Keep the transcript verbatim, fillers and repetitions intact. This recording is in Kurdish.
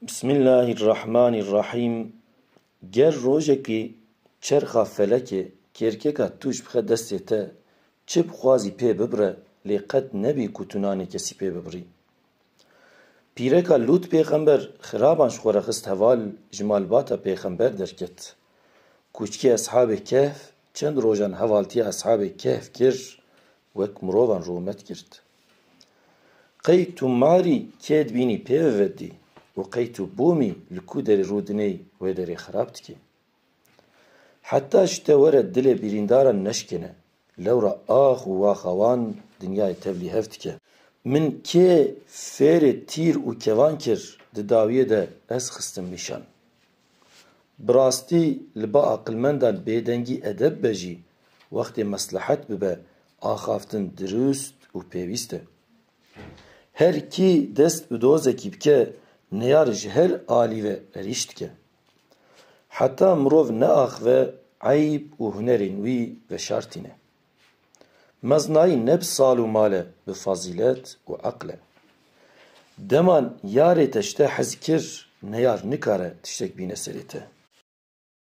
Bismillahirrahmanirrahîm. Ger rojekî çerxa felekê kêrkeka tûj bixe destê te, çi bixwazî pê bibire, lê qet nebî ku tu nanê kesî pê bibirî. Pîreka Lût pêxember xiraban ji xwe re xist heval, ji malbata pêxember derket. Kûçikê Eshabê Kehf çend rojan hevaltiya Eshabê Kehf kir, wek mirovan rûmet girt. Qey tu marî kê dibînî pê ve vedî û qey tu bomî li ku derê rûdinêy wê derê xirab dikê. Heta ji te were dilê birîndaran neşkêne, lewra ax û waxa wan dinyayê tevlî hev dike. Min kê fêrê tîr û kevan kir, di dawiyê de ez xistim nîşan. Bi rastî li ba aqilmendan bêdengî edeb be jî, wextê meslehet bibe, axaftin dirust û pêwîst e. Her kî dest bi dozekî bike, neyar ji her alî ve erîş dike. Heta mirov neaxive, eyb û hunerên wî veşartîne. Meznayî ne bi sal û mal e, bi fazîlet û eql e. Dema yarê te ji te hez kir, neyar nikare tiştek bîne serê te.